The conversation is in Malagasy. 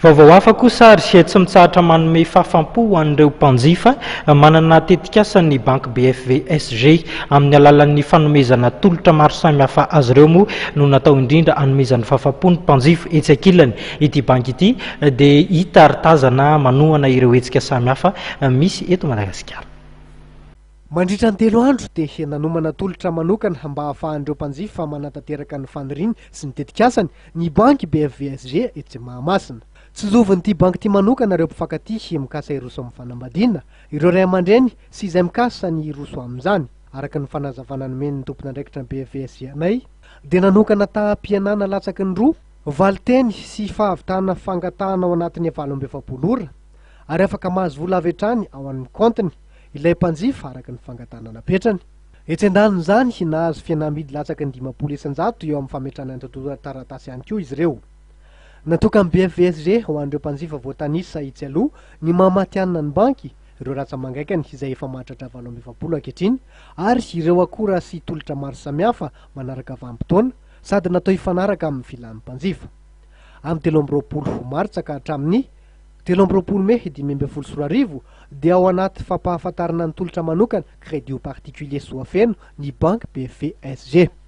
Vaovao hafa kosa ary tsy mitsahatra manome fahafam-po ho an'ireo mpanjifa manana tetikasa ny banky BFVSG. Amin'ny alalan'ny fanomezana tolotra maro samihafa azy ireo moa no natao indrindra hanomezany fahafam-po ny mpanjifa. Etsy ankilany, ity banky ity dia hita ary tazana manohana ireo hetsika samihafa misy eto Madagasikara. Mandritra ny telo andro dia nanomana tolotra manokana mba hahafahan'ireo mpanjifa manatanteraka ny faniriany sy ny tetikasany ny banky BFVSG etsy Mahamasina. Tsinjovin'ity banky ity manokana ireo mpifankatia mikasa hiroso amin'ny fanambadiana, ireo ray aman-dreny sy izay mikasa ny hiroso amin'izany. Araka ny fanazavana nomen'ny tompon'andraikitra ny BFVSG anay dia nanokana taham-pihenana latsaky ny roa, valin-teny sy fahavitana fangatahana ao anatin'ny 48 ora ary afaka mahazo vola avy hatrany ao amin'ny kaontiny ilay mpanjifa araka ny fangatahana napetrany. Etsy andanin'izany, nahazo fihenam-bidy latsaky ny 50% eo amin'ny fametrahana antontan-taratasy ihany koa izy ireo. Natokan'ny BFVSG ho an'ireo mpanjifa voatanisa etsy aloha ny maha matihanina ny banky, ireo ratsa-mangaikany izay efa mahatratra 48 ankehitriny ary ireo akora sy tolotra maro samihafa manaraka vanim-potoana sady natao hifanaraka amin'ny filan'ny mpanjifa. Amin'ny 23 martsa ka hatramin'ny 23 mey 2015 dia ao anaty fampahafantarana ny tolotra manokana Crédit au particulier Soafeno ny banky BFVSG.